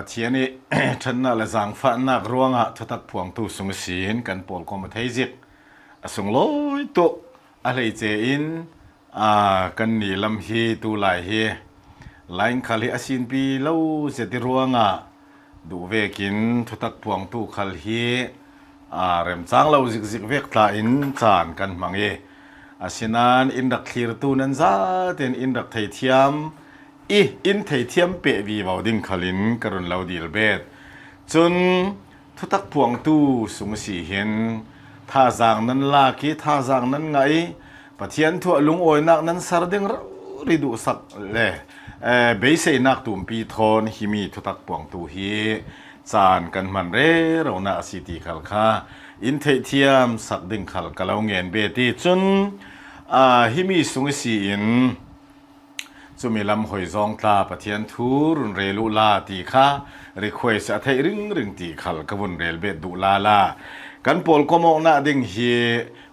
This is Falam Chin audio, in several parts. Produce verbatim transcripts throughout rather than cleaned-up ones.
Pathian i ṭhatna le zangfahnak ruangah thutak phuangtu sung ihsin kan pawlkom a thei zik a sunglawi tuh a hleice in, aa, kan ni lam hi tulai hi lain khal hi a sinpi lo zet i ruangah duh vekin thutak phuangtu khal hi, aa, remcang lo zikzik vek tla in caan kan hmang i, asinain in rak thlirtu nan zaten in rak theithiam i in theithiam peh vivo ding khalin ka run lo dil bet. Cun thutak phuangtu sung si hin thazaang nan lak i thazaang nan ngah i Pathian thu ah lungawinak nan ser ding rori duhsak le, eh, beiseinak tumpi thawn himi thutak phuangtu hi caan kan hman reronak a si ti khal kha in theihthiam sak ding khal ka lo ngen bet i cun, aa, himi sung i si in cumi lam hoi zawng tla Pathian thu run rel uhla ti kha request a theih ringring ti khal ka vun rel bet duh lala. Kan pawlkom awknak ding hi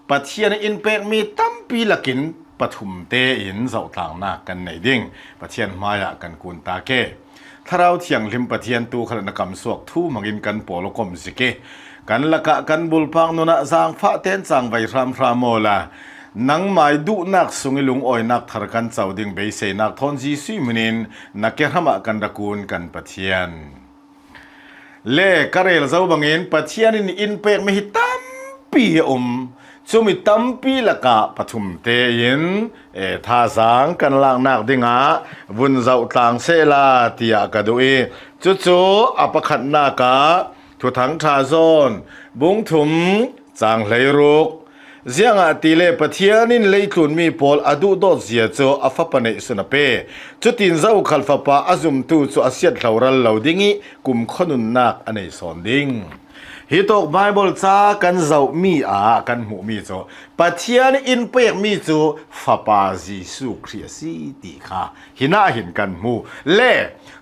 Pathian in pekmi tampi lakin pathum tein zohtlangnak kan nei ding. Pathian hmaiah kan kun ta ke. Thlarau Thianghlim Pathian tu khal na kamsuak thu hmangin kan pawlkom zik i kan lakah kan bulpak nunah zangfah ten cangvai hramhram awla nangmai duhnak sung i lungawinak thar kan co ding beiseinak thawn Jesuh hmunin na kehramah kan rak kun kan Pathian. Le ka rel zo bangin Pathian in in pekmi hi tampi a um. Cumi tampi lakah pathum tein, eh, thazaang kan laknak dingah vun zohtlang sehla tiah ka duh i, cucu a pakhatnak ah Thuthang ṭha zawn bung thum cang hleiruk. Ziangahtile Pathian in leitlunmi pawl a duhdawt zia cu a fapa neihsun a pe. Cutin zokhal fapa a zumtu cu a siat hloral lo ding i kumkhua nunnak a nei sawn ding. Hi tawk Baibal ca kan zohmi ah kan hmuhmi cu Pathian in pekmi cu Fapa Jesuh Khrih a si ti kha hinah hin kan hmu. Le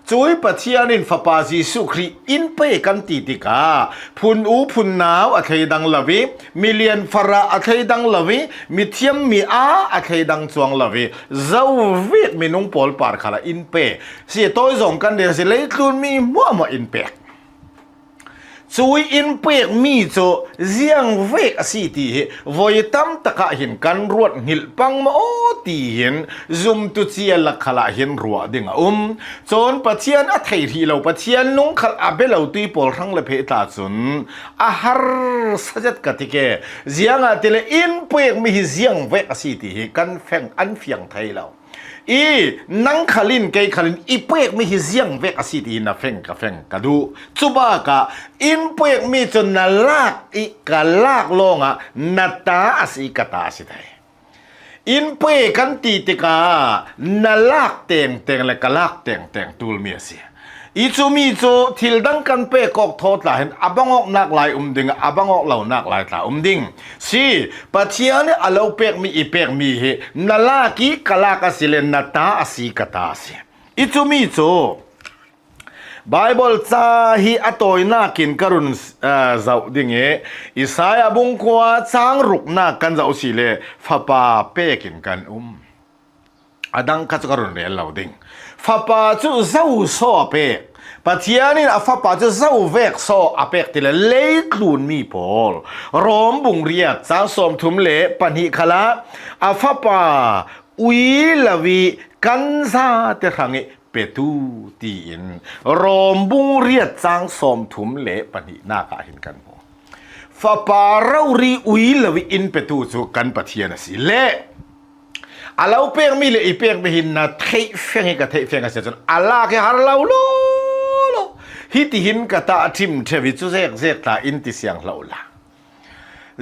cui Pathian in Fapa Jesuh Khrih in pe kan ti tikah phun u phun nau a thleidang lo i milian farah a thleidang lo i mithiam mi ah a thleidang cuang lo i zo vek minung pawl par khalah in pe si tawi zawng kan rel si leitlunmi hmuahhmuah in pek. Cui in pekmi cu ziang vek a si ti hi voi tam takah hin kan ruat hngilh pang maw ti hin zumtu cia lak khalah hin ruah ding a um. Cun Pathian a thei hrih lo, Pathian lungkhal a bia lo tui pawl hrang le pheh tla cun a har sa zet ka ti ke. Ziangahtile in pekmi hi ziang vek a si ti hi kan feng an fiang thei lo. I nang khalin kei khalin i pekmi hi ziang vek a si ti hi na feng ka feng ka duh. Cubakah in pekmi cu na lak i ka lak lawngah na ta a si i ka ta a si thei. In pe kan ti tikah na lak tengteng le ka lak tengteng tulmi a si. I cumi cu thil dang kan pek awk thaw tla hin a bang awknak lai um ding, a bang awk lonak lai tla um ding. Si, Pathian nih a lo pekmi i pekmi hi na lak i ka lak a si le na ta a si ka ta a si. I cumi cu Baibal ca hi a tawinak in ka run, eh, zoh ding i Isaiah bung kua cang ruknak kan zoh si le fapa pek in kan um. A dang kha cu ka run rel lo ding. Fapa cu zo saw a pek. Pathian in a fapa cu zo vek saw a pek ti le leitlunmi pawl. Rom bung riat cang sawmthum le pahnih khalah a fapa ui lo i kan zate hrang i petu tiin Rom bung riat cang sawmthum le pahnihnak ah hin kan hmu. Fapa rori ui lo i in petu cu kan Pathian a si le a lo pekmi le i pekmi hi na theih feng hi ka theih feng a si cun a lak hi har lo lo lo. Hitihin ka ta a ṭim ṭheu hi cu zekzek tla in ti siang hlo la.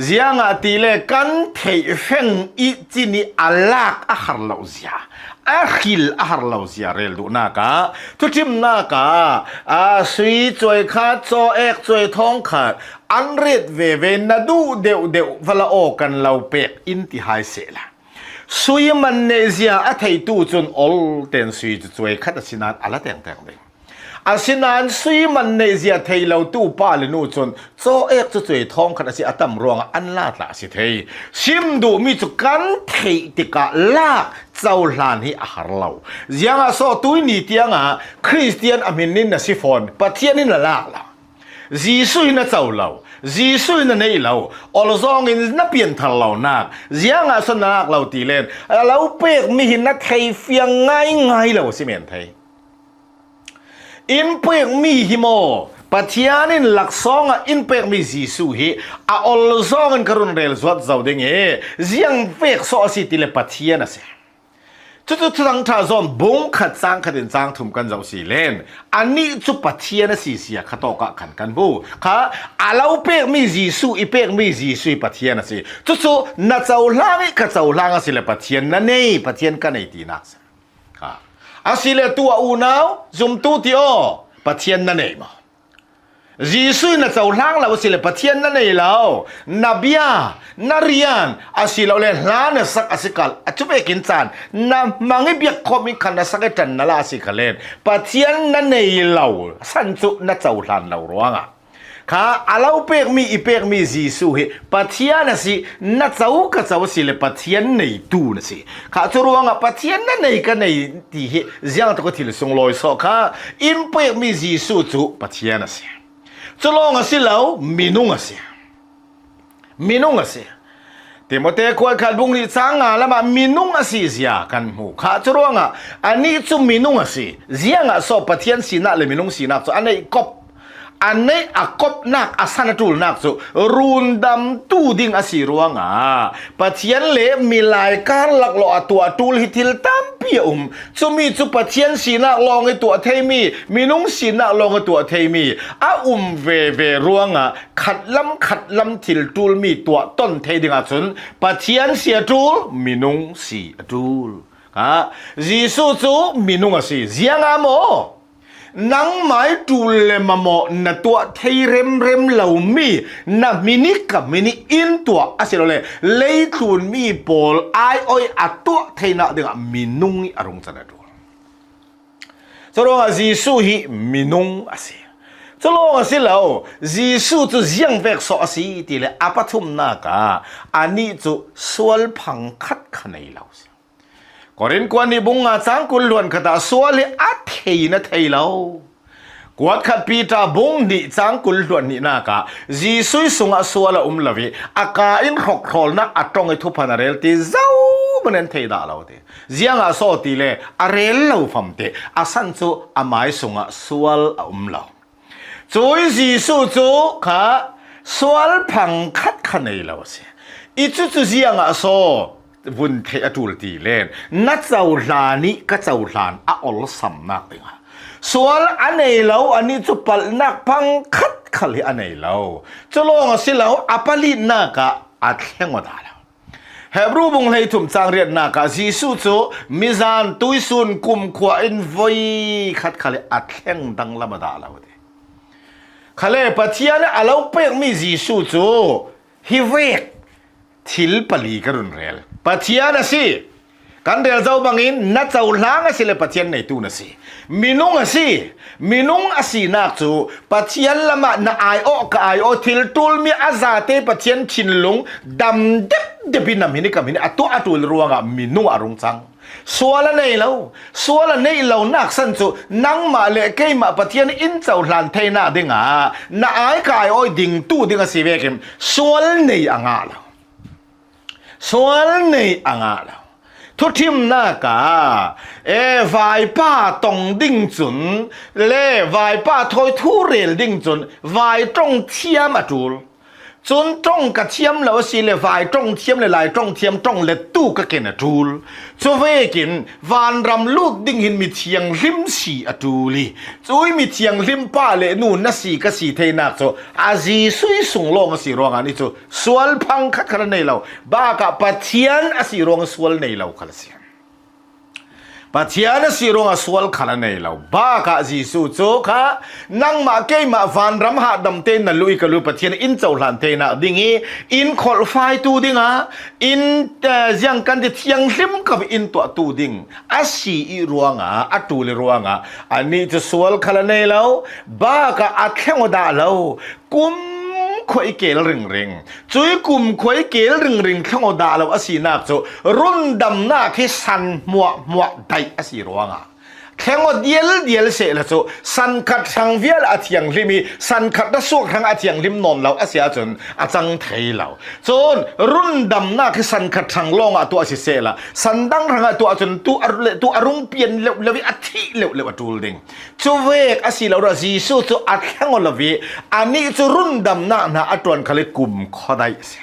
Ziangahtile kan theih feng i cin i a lak a har lo zia, a hril a har lo zia rel duhnak ah thuṭhimnak ah a sui cuai khat, caw ek cuai thawng khat an ret veve na duh deuh deuh va la aw kan lo pek in ti hai sehla. Sui man neih zia a theitu cun ol ten sui cu cuai khat a si nain a la tengteng ding. Asinain sui man neih zia thei lo tu pa le nu cun caw ek cu cuai thawng khat a si a tam ruangah an la tla a si thei. Sim duhmi cu kan theih tikah lak cohlan hi a har lo. Ziangah saw tuihni tiangah Khristian a hmin in na si fawn, Pathian in na lak lo. Jesuh hi na co lo, Jesuh hi na neih lo, olzawng in na pianthar lonak, ziangah saw na lak lo ti len a lo pekmi hi na thei fiang ngaingai lo a si men thei. In pekmi hi maw? Pathian in laksawng ah in pekmi Jesuh hi a olzawng in ka run rel zuat zo ding i ziang pek sawh a si ti le Pathian a si. Cucu Thuthang ṭha zawn bung khat cang khat in cang thum kan zoh si len, anih cu Pathian a si sia kha tawk ah khan kan hmu kha. A lo pekmi Jesuh, i pekmi Jesuh hi Pathian a si. Cucu na cohlang i ka cohlang a si le Pathian na nei, Pathian ka nei tinak si kha. A si le tu a unau zumtu ti aw, Pathian na nei maw? Jesuh na cohlang lo a si le Pathian na nei lo, na bia, na rian, a si lo le hla na sak a si kal, a cu vekin caan na hmang i biak khawm i khan na sak i ṭan na la a si kha len Pathian na nei lo san cu na cohlan lo ruangah kha a lo pekmi, i pekmi Jesuh hi Pathian a si, na co ka co a si le Pathian neitu na si. Kha cu ruangah Pathian na nei ka nei ti hi ziangtak a thil sunglawi sawh kha in pekmi Jesuh cu Pathian a si. Cu lawng a si lo, minung a si. Minung a si. Timote kuat khat bung nih cang nga lamah minung a si zia kan hmu kha. Cu ruangah anih cu minung a si. Ziangah saw Pathian sinak le minung sinak cu a neih kop, a neih a kopnak, a san a ṭulnak cu rundamtu ding a si ruangah Pathian le milai karlak lawh a tuah ṭul hi thil tampi a um. Cumi cu Pathian sinak lawng i tuah theimi, minung sinak lawng i tuah theimi a um veve ruangah khatlam khatlam thil ṭulmi tuah ton thei ding ahcun Pathian si a ṭul, minung si a ṭul. Kha, Jesuh cu minung a si. Ziangah maw? Nangmai ṭul le mamawh na tuah thei remrem lomi na hmin i ka hmin i in tuah a si lo le leitlunmi pawl aiawh a tuah theinak dingah minung i a rung can a ṭul. Curuangah Jesuh hi minung a si. Cu lawng a si lo, Jesuh cu ziangvek sawh a si ti le a pathumnak ah anih cu sual phang khat kha nei lo a si. Korin kuat nih bung nga cang kul hluan khat ah sual hi a thei na thei lo. Kuat khat Peter bung nih cang kul hluan hnihnak ah Jesuh sungah sual a um lo i a ka in hrokhrawlnak a ṭong i thuphan a rel ti zohman an thei dah lo ti. Ziangah saw ti le a rel lo famte a san cu amai sungah sual a um lo. Cui Jesuh cu kha sual phang khat kha nei lo a si. I cucu ziangah saw vun theih a ṭul ti len na cohlan i ka cohlan a olsamnak dingah sual a nei lo, anih cu palhnak phang khat khal hi a nei lo. Cu lawng a si lo, a palinak ah a thleng aw dah lo. Hebru bung hleithum cang riatnak ah Jesuh cu mizan tuisun kumkhua in voi khat khal hi a thleng danglam a dah lo ti. Khale Pathian a lo pekmi Jesuh cu hi vek thil pali ka run rel. Pathian a si. Kan rel zo bangin na cohlang a si le Pathian neitu na si. Minung a si. Minung a sinak cu Pathian lamah na aiawh ka aiawh thil ṭulmi a zate Pathian thinlung dam depdep in na hmin i ka hmin i a tuah a ṭul ruangah minung a rung cang. Sual a nei lo, sual a neih lonak san cu nangmah le keimah Pathian in cohlan theinak dingah na ai ka aiawh dingtu ding a si vekin sual nei a ngah lo. Sual nei a ngah lo. Thuṭhimnak ah, e, vaipa tong ding cun le vaipa thawi thu rel ding cun vai ṭong thiam a ṭul. Cun ṭong ka thiam lo a si le vai ṭong thiam le lai ṭong thiam ṭong le tu ka ken a ṭul. Cu vekin vanram lut ding hin mithianghlim si a ṭul i cui mithianghlim pa le nu na si ka si theinak cu a Jesuh sung lawng a si ruangah ni cu sual phang khat khat a nei lo. Bakah Pathian a si ruangah sual nei lo khal a si. Pathian a si ruangah sual khal a nei lo. Bakah Jesuh cu kha, nangmah keimah vanram hahdamte na luh i ka luh Pathian in cohlan theinak ding i, in kholhfaitu dingah, in, eh, ziang kan ti thianghlim kap in tuahtu ding a si i ruangah, a ṭul i ruangah, anih cu sual khal a nei lo. Bakah a thleng aw dah lo. Kumkhua i keel ringring. Cui kumkhua i keel ringring thleng aw dah lo a sinak cu rundamnak hi san hmuahhmuah daih a si ruangah thleng aw dialdial sehla cu san khat hrang vial a thianghlim i san khat rasuak hrang a thianghlim nawn lo a si ahcun a cang thei lo. Cun rundamnak hi san khat hrang lawngah tuah a si sehla san dang hrangah tuah ahcun tu a, tu a rung pian leuhleuh i a thih leuhleuh a ṭul ding. Cuvek a si lo ruah Jesuh cu a thleng aw lo i anih cu rundamnak hna a ṭuan khal i kumkhua daih a si.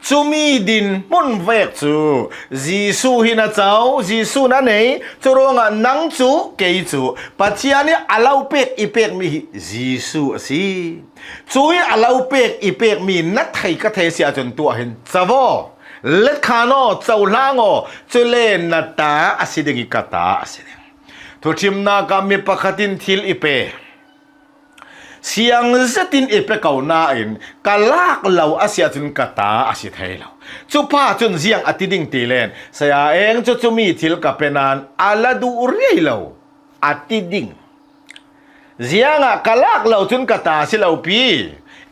Cumi dinhmun vek cu Jesuh hi na co, Jesuh na nei, cu ruangah nang cu, kei cu Pathian i a lo pek i pekmi hi Jesuh a si. Cui a lo pek i pekmi na thei ka thei a si ahcun tuah hin co aw, let khan aw, cohlang aw, cule na ta a si ding i ka ta a si ding. Thuṭhimnak ah mi pakhat in thil i pe. Siang zetin i pe ko nain ka lak lo a si ahcun ka ta a si thei lo. Cu pa cun ziang a ti ding ti len, saya eng cu cumi thil ka pe nain a la duh riai lo a ti ding. Ziangah ka lak lo cun ka ta a si lo pi.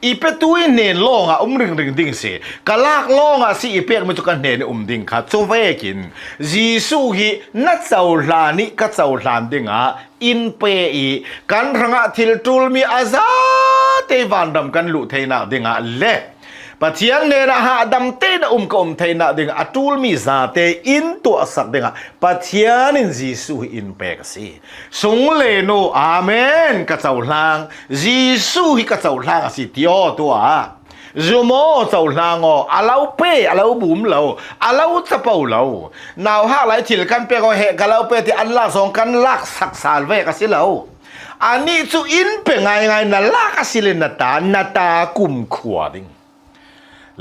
I petu i hnen lawngah um ringring ding si. Ka lak lawngah si i pekmi cu ka hnen i um ding kha. Cuvekin Jesuh hi na cohlan i ka cohlan dingah in pe i kan hrangah thil ṭulmi a zate vanram kan luh theinak dingah le Pathian hnenah hahdam tein a um ka um theinak dingah a ṭulmi zate in tuahsak dingah Pathian in Jesuh hi in pek a si. Sung le nu, amen, ka cohlang, Jesuh hi ka cohlang a si ti aw tuah. Zum aw, cohlang aw, a lo pe, a lo bum lo, a lo capo lo. Nauhak lai thil kan pek aw he, ka lo pe ti an lak zong kan lak sak sal vek a si lo. Anih cu in pe ngaingai na lak a si le na ta, na ta kumkhua ding.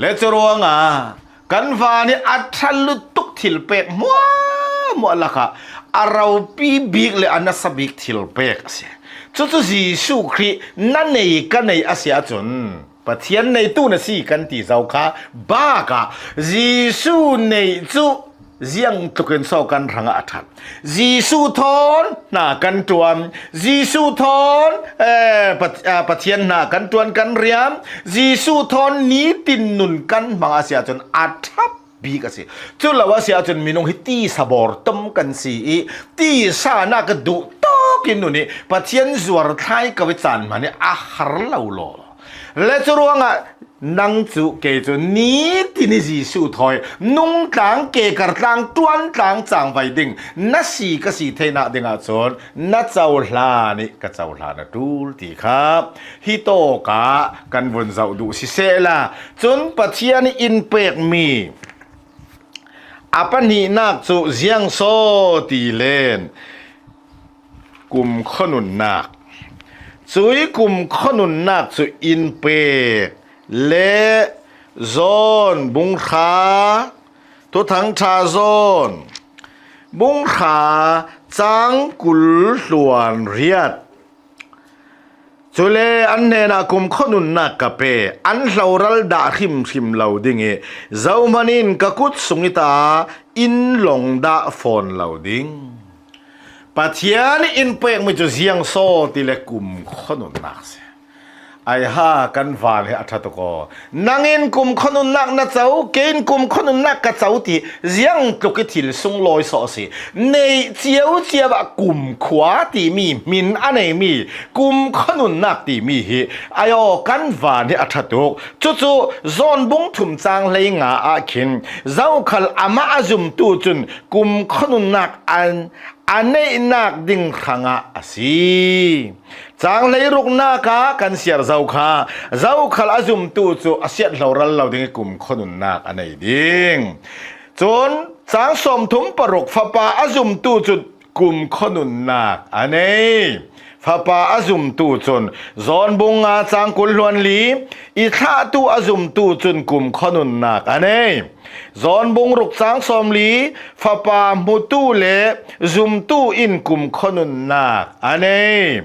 Le cu ruangah kan van hi a ṭha lutuk thil pek hmuahhmuah lakah a ropi bik le a nasa bik thil pek a si. Cucu Jesuh Khrih na nei ka nei a si ahcun Pathian neitu na si kan ti zo kha bakah Jesuh neih cu ziang tlukin so kan hrangah a ṭhat. Jesuh thawn hna kan ṭuan, Jesuh thawn, eh, Pat-, ah, Pathian hna kan ṭuan kan riam, Jesuh thawn nitin nun kan hmang a si ahcun a ṭha bik a si. Cu lo a si ahcun minung hi tisa bawr tom kan si i tisa nak a duh tawk in nun i Pathian zuar thlai ko i caan hmanh i a har lo law. Le cu ruangah nang cu kei cu nitin i Jesuh thawi nungtlang, kekartlang, ṭuantlang cangvai ding na si ka si theinak dingah cun na cohlan i ka cohlan a ṭul ti kha hi tawkah kan vun zoh duh sisehla cun Pathian i in pekmi a pahnihnak cu ziang saw ti len kumkhua nunnak. Cui kumkhua nunnak cu in pek le Zawn bung hra, Thuthang ṭha Zawn bung hra cang kul hluan riat. Cule an hnenah kumkhua nunnak ka pe, an hloral dah hrimhrim lo ding i zohman in ka kut sung i ta in long dah fawn lo ding. Pathian in pekmi cu ziang saw ti le kumkhua nunnak si. Aiha, kan van hi a ṭha tuk aw. Nang in kumkhua nunnak na co, kei in kumkhua nunnak ka co ti ziang tluk i thil sunglawi sawh a si. Neih cio cio ah kumkhua timi, hmin a neimi kumkhua nunnak timi hi aiaw kan van hi a ṭha tuk. Cucu Zawn bung thum cang hlei nga ah khin zokhal amah a zumtu cun kumkhua nunnak an a neihnak ding hrangah a si. Cang hleiruknak ah kan siar zo kha, zokhal a zumtu cu a siat hloral lo ding i kumkhua nunnak a nei ding. Cun cang sawmthum paruk fapa a zumtu cu kumkhua nunnak a nei. Fapa a zumtu cun, John bung nga cang kul hluan li, i thlahtu a zumtu cun kumkhua nunnak a nei. John bung ruk cang sawmli, Fapa hmutu le zumtu in kumkhua nunnak a nei.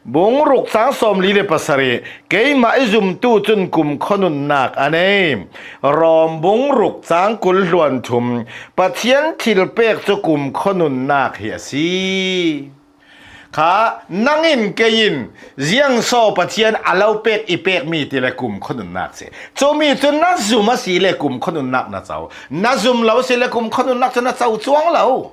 Bung ruk cang sawmli le pasarih, keimah i zumtu cun kumkhua nunnak a nei. Rom bung ruk cang kul hluan thum, Pathian thilpek cu kumkhua nunnak hi a si. Kha, nang in kei in ziang so Pathian a lo pek i pekmi ti le kumkhua nunnak si. Cumi cu na zum a si le kumkhua nunnak na co. Na zum lo si le kumkhua nunnak cu na co cuang lo.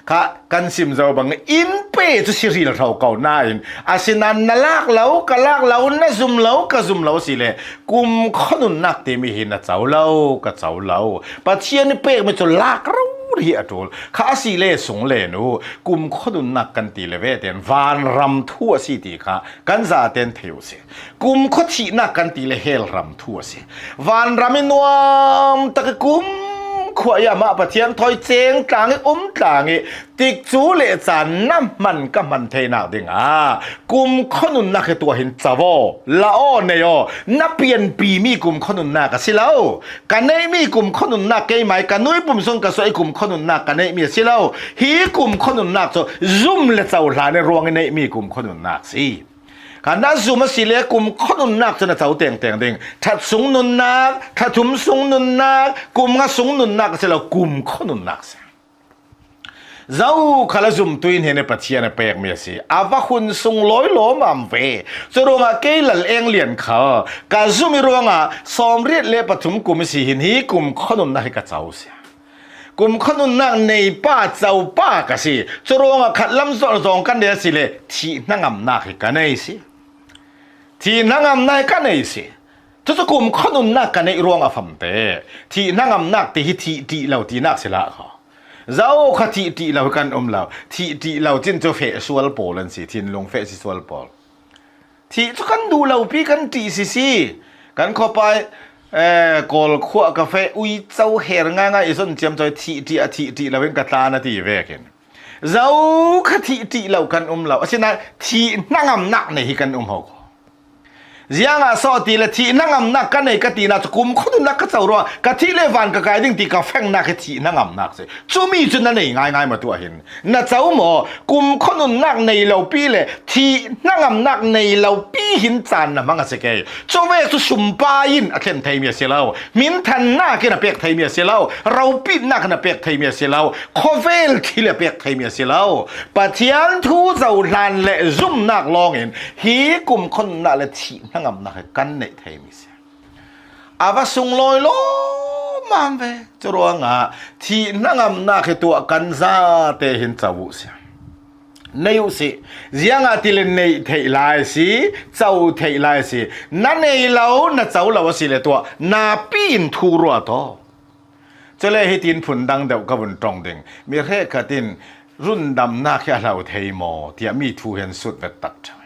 Kha, kan sim zo bang in pe cu si ril hro ko nain, asinain na lak lo, ka lak lo, na zum lo, ka zum lo si le kumkhua nunnak timi hi na co lo, ka co lo. Pathian i pekmi cu lak rori a ṭul. Kha a si le sung le nu, kumkhua nunnak kan ti le ve ten vanram thu a si ti kha kan zaten thei uh si. Kumkhua thihnak kan ti le hell ram thu a si. Vanram i nuam tak i kumkhua i amah Pathian thawi ceng tlang i um tlang i tikcu le caan na hman ka hman theinak dingah kumkhua nunnak hi tuah hin co aw, la aw, nei aw, na pianpimi kumkhua nunnak a si lo. Ka neihmi kumkhua nunnak keimah i ka nu i pum sung ka suah i kumkhua nunnak ka neihmi a si lo. Hi kumkhua nunnak cu zum le cohlan i ruang i neihmi kumkhua nunnak si. Kha, na zum a si le kumkhua nunnak cu na co tengteng ding. Ṭhat sung nunnak, ṭhathum sung nunnak, kum nga sung nunnak a si lo, kumkhua nunnak si. Zo khal a zumtu in hin Pathian a pekmi a si. A va hun sung lawi lawmam ve. Curuangah kei Lal Eng Lian khal ka zum i ruangah sawmriat le pathum kum i si hin hi kumkhua nunnak hi ka co si. Kumkhua nunnak nei pa, co pa ka si. Curuangah khatlam zawh zawng kan nei a si le thih hnangamnak hi ka nei si. Thih hnangamnak hi ka nei si. Cucu kumkhua nunnak ka neih ruang a famte. Thih hnangamnak ti hi thih ṭih lo tinak si lah kho. Zo kha thih ṭih lo hi kan um lo. Thih ṭih lo cin cu feh sual pawl an si. Thinlung feh si sual pawl. Thih cu kan duh lo pi kan ṭih sisi. Kan khuapai, eh, Kawl khua ka feh uico her ngaingai i zon ciam cawk thih ṭih a thih ṭih lo in ka tlan a ti vekin. Zo kha thih ṭih lo kan um lo. Asinain thih hnangamnak nei hi kan um ho. Ziangah so ti le thih hnangamnak ka nei ka tinak cu kumkhua nunnak ka co ruangah ka thih le van ka kai ding ti ka fengnak hi thih hnangamnak si. Cumi cu na nei ngaingai maw tuah hin? Na co maw? Kumkhua nunnak nei lo pi le thih hnangamnak nei lo pi hin caan na hmang a si kei. Cuvek cu sumpa in a thlen theimi a si lo. Hminthannak in a pek theimi a si lo. Ropitnak in a pek theimi a si lo. Khuavel thil a pek theimi a si lo. Pathian thu zohlan le zumnak lawngin hi kumkhua nunnak le thih hnangamnak hi kan neih theimi a si. A va sung lawi lawmam ve. Curuangah thih hnangamnak hi tuah kan zate hin co uh si. Nei uh si. Ziangahtile neih theih lai si, co theih lai si. Na nei lo, na co lo a si le tuah napi in thu ruat aw. Cule hitin phundang deuh ka vun ṭong ding. Mi hrekkhat in rundamnak hi a hlo thei maw tiah mi thu hi an sut vet tak ṭheu.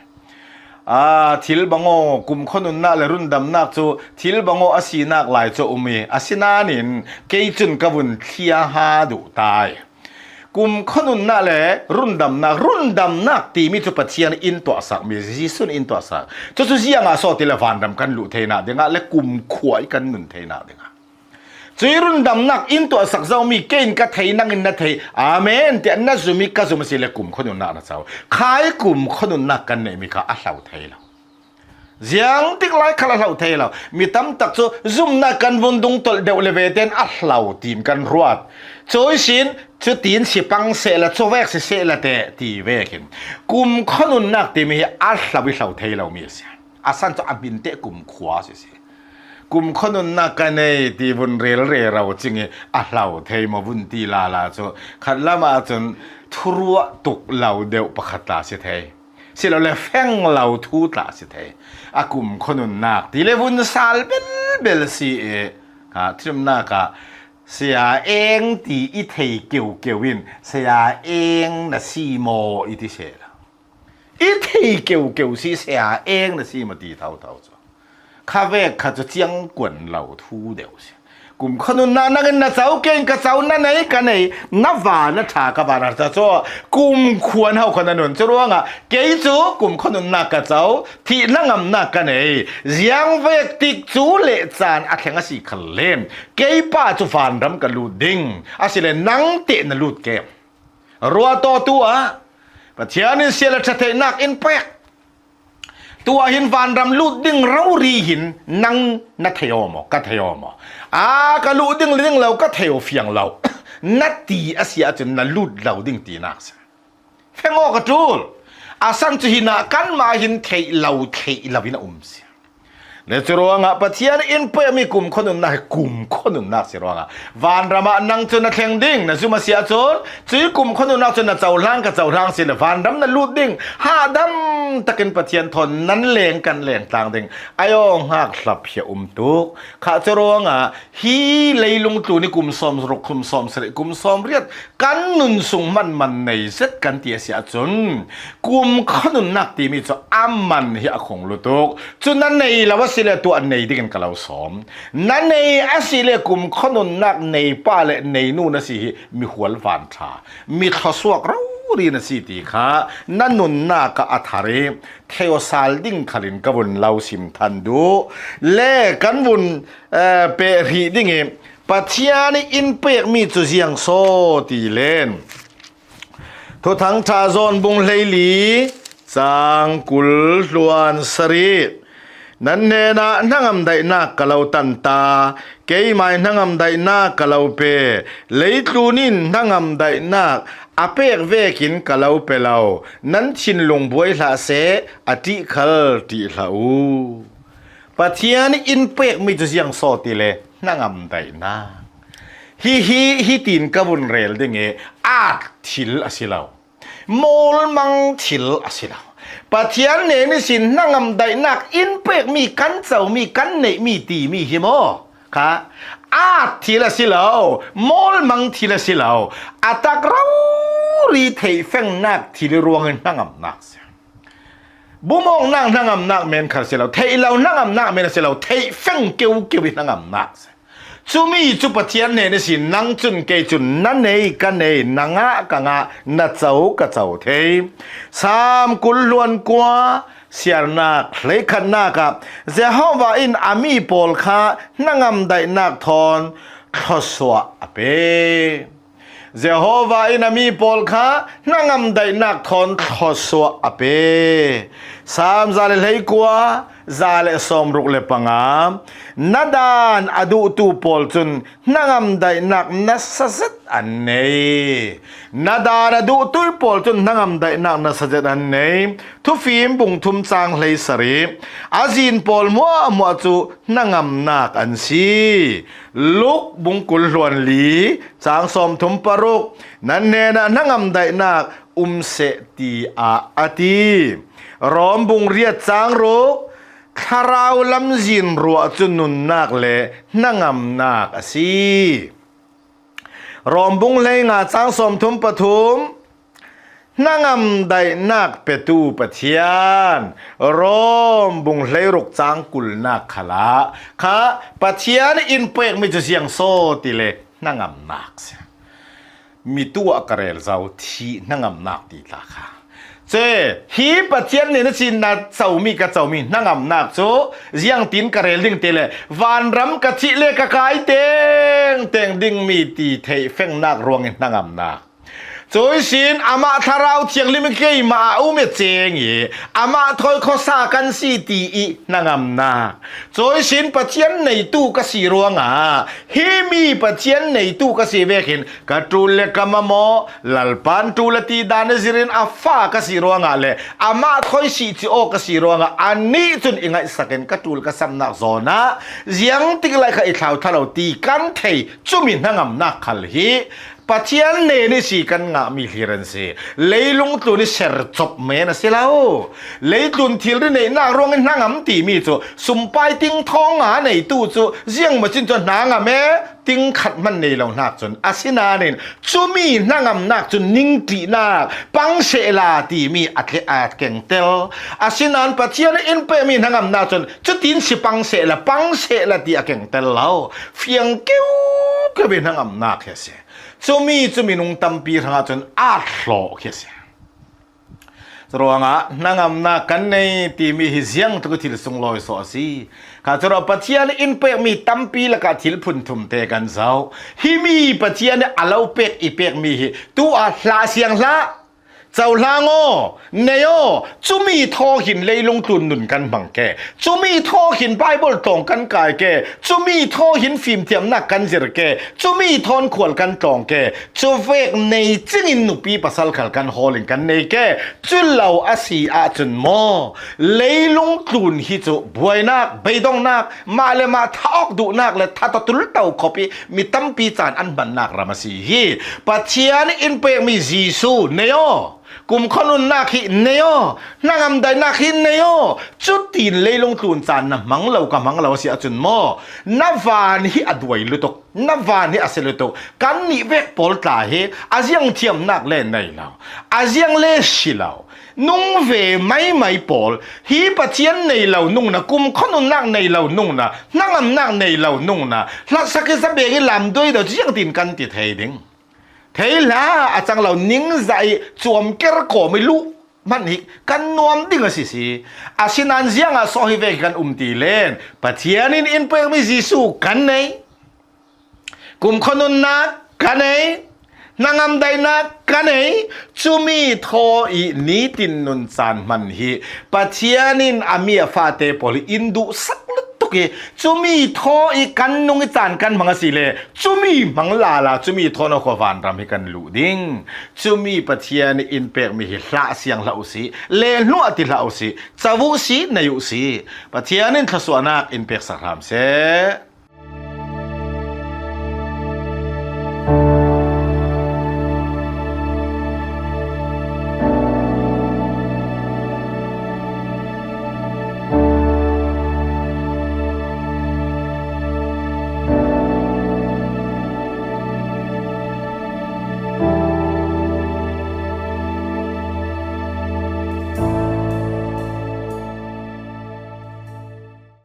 Aa, thil bangaw, kumkhua nunnak le rundamnak cu thil bangaw a sinak lai cu a um i, asinain kei cun ka vun thliaha duh tai. Kumkhua nunnak le rundamnak, rundamnak timi cu Pathian in tuahsakmi, Jesuh in tuahsak. Cucu ziangah so ti le vanram kan luh theinak dingah le kumkhua i kan nun theinak dingah. Cui rundamnak in tuahsak zomi kei in ka thei, nang in na thei, amen tiah na zum i ka zum a si le kumkhua nunnak na co. Khai kumkhua nunnak kan neihmi kha a hlo thei lo. Ziang tik lai khal a hlo thei lo. Mi tam tak cu zumnak kan vun dung tolh deuh le ve tein a hlo tim kan ruat. Cui sin cutin si pang sehla, cuvek si sehla te ti vekin kumkhua nunnak timi hi a hlo i hlo thei lomi a si. A san cu a hmin te kumkhua si si. Kumkhua nunnak ka nei ti vun rel rero cing i a hlo thei maw vun ti lala cu khat lam ahcun thuruah tuk lo deuh pakhat tla si thei. Silole feng lo thu tla si thei. A kumkhua nunnak ti le vun sal belbel si i, aa, thimnak ah Saya Eng ti i thei keukeu in Saya Eng na si maw i ti sehla. I thei keukeu si Saya Eng na si maw ti thotho cu. Khavek kha cu ciangkuan lo thu deuh si. Kumkhua nunna nangin na co, kei in ka co, na nei ka nei, na van a ṭha, ka van a ṭha chu kumkhua in hau kha na nun. Churuangah kei chu kumkhua nunna ka co, thih hnangamna ka nei. Ziangvek tik chu le caan a thleng a si khal le, kei pa chu vanram ka lut ding a si le, nang teh na lut kei. Ruah tawh tu ah Pathian in sia le ṭha theihnak in pek. Tu ah hin vanram lut ding rori hin nang na thei aw maw, ka thei aw maw? A ka luh ding le ding lo, ka thei aw fiang lo, na ti a si ahcun na lut lo ding tinak si. Feng aw ka ṭul. A san cu hinah kanmah hin theih lo, theih lo in a um si. Le curuangah Pathian in pekmi kumkhua nunnak hi kumkhua nunnak si ruangah vanram ah nang cu na thleng ding na zum a si ahcun, cui kumkhua nunnak cu na cohlang, ka cohlang si le vanram na lut ding. Hahdam takin Pathian thawn nan leng, kan leng tlang ding. Ai aw, hngak hlap hi a um tuk. Kha curuangah hi leilung tlun i kum sawm ruk, kum sawm sarih, kum sawm riat kan nun sung hmanhman nei zet kan ti a si ahcun, kumkhua nunnak timi cu a man hi a khong lutuk. Cu na nei lo a si le tuah nei dingin ka lo sawm. Na nei a si le kumkhua nunnak nei pa le nei nu na si hi mi hual van ṭha, mi thluasuak rori na si ti kha na nunnak ah a thar i thei aw sal ding khalin ka vun lo sim than duh. Le kan vun, eh, peh hrih ding i Pathian i in pekmi cu ziang saw ti len. Thuthang ṭha John bung hleili cang kul hluan sarih. Nan hnenah hnangam daihnak ka lo tan ta, keimah i hnangam daihnak ka lo pe. Leitlun in hnangam daihnak a pek vekin ka lo pe lo. Nan thinlung buai hlah seh, a ṭih khal ṭih hlah u. Pathian in pekmi cu ziang saw ti le hnangam daihnak. Hihi hitin ka vun rel ding i, at thil a si lo, mawlmang thil a si lo. Pathian nen ihsin hnangam daihnak in pekmi, kan comi, kan neihmi timi hi maw kha at thil a si lo, mawlmang thil a si lo. A tak rori theihfengnak thil i ruangin hnangamnak si. Bumawknak hnangamnak men kha si lo, theih lo hnangamnak men a si lo, theihfeng keukeu i hnangamnak si. Cumi cu Pathian nen ihsin nang cun kei cun na nei ka nei, na ngah ka ngah, na co ka co thei. Salm kul hluan kua, siarnak hleikhatnak ah Jehovah in a mi pawl kha hnangam daihnak thawn thluasuah a pe. Jehovah in a mi pawl kha hnangam daihnak thawn thluasuah a pe. Salm za le hleikua, za le sawmruk le panga. Na dan a duhtu pawl cun hnangam daihnak nasa zet an nei. Na dan a duhtu pawl cun hnangam daihnak nasa zet an nei. Thufim bung thum cang hleisarih. A zin pawl hmuahhmuah cu hnangamnak an si. Luk bung kul hluan li, cang sawmthum paruk, nan hnenah hnangam daihnak um seh, tiah a ti. Rom bung riat cang ruk, thlarau lamzin ruah cu nunnak le hnangamnak a si. Rom bung hleinga cang sawmthum pathum, hnangam daihnak petu Pathian. Rom bung hleiruk cang kulnak khalah kha Pathian in pekmi cu ziang saw ti le hnangamnak si. Mi tuah ka rel zo, thih hnangamnak ti tla kha. Cun hi Pathian nen ihsin na comi, ka comi hnangamnak cu ziangtin ka rel ding ti le, vanram ka thih le ka kai tengteng dingmi ti theihfengnak ruangin hnangamnak. Cui sin amah Thlarau Thianghlim in keimah ah a um i ceng i amah thawi khuasa kan si ti i hnangamnak. Cui sin Pathian neitu ka si ruangah, himi Pathian neitu ka si vekin ka ṭul le ka mamaw, Lalpan ṭul a ti dan i zirin a fa ka si ruangah le amah thawi sih ci aw ka si ruangah anih cun i ngaihsak in ka ṭul ka samnak zawn ah ziangtik lai kha i thlauthla lo ti kan thei. Cumi hnangamnak khal hi Pathian nen i si kan ngahmi hlir an si. Leilung tlun i ser cop men a si lo. Leitlun thilri neihnak ruangin hnangam timi cu sumpai ting thawng a neitu cu ziangmacin cu hnangam e, ting khat hman nei lo hnak cun, asinain cumi hnangamnak cun ningṭihnak, pang sehla timi a tleh a kengtel. Asinain Pathian in pekmi hnangamnak cun cutin si pang sehla, pang sehla ti a kengtel lo. Fiang keu keu i hnangamnak hi a si. Cumi cu minung tampi hrangah cun aa hlawh khi a si. Curuangah hnangamnak kan nei timi hi ziangtluk i thil sunglawi sawh a si. Kha curuah Pathian in pekmi tampi lakah thil phunthum te kan zoh. Himi Pathian in a lo pek i pekmi hi tu ah hlah siang hlah. Cohlang aw, nei aw, cumi thaw hin leilung tlun nun kan hmang ke, cumi thaw hin Baibal tlawng kan kai ke, cumi thaw hin fimthiamnak kan zir ke, cumi thawn khual kan tlawng ke, cuvek nei cingin nupi pasal khal kan hawl in kan nei ke, cu lo a si ahcun maw, leilung tlun hi cu buainak, beidongnak, mah le mah tha awk duhnak le tha tatul to khawp i mi tampi caan an hmannak ram a si hi. Pathian in pekmi Jesuh nei aw, kumkhua nunnak hi nei aw, hnangam daihnak hi nei aw, cutin leilung tlun caan na hmang lo, ka hmang lo a si ahcun maw, na van hi a duai lutuk, na van hi a si lutuk. Kan nih vek pawl tla hi a ziang thiamnak le nei lo, a ziang le si lo. Nung ve maimai pawl hi Pathian nei lo nungna, kumkhua nunnak nei lo nungna, hnangamnak nei lo nungna, hlatsak i zabeng i lamduai do ziangtin kan ti thei ding. Thei hlah a cang lo ningzah i cuam ker kawm i luh hmanh hi kan nuam ding a si si. Asinain ziangah sawh hi vek kan um ti len Pathian in in pekmi Jesuh kan nei. Kumkhua nunnak ka nei, hnangam daihnak ka nei, cumi thaw i nitin nun caan hman hi Pathian in a mi a fate pawl hi in duhsak lutuk i cumi thaw i kan nung i caan kan hmang a si le cumi hmang lala cumi thaw na khua vanram hi kan luh ding. Cumi Pathian in pekmi hi hlah siang hlah u si, le hnuah ti hlah u si, co u si, nei u si. Pathian in thluasuahnak in peksak hram seh.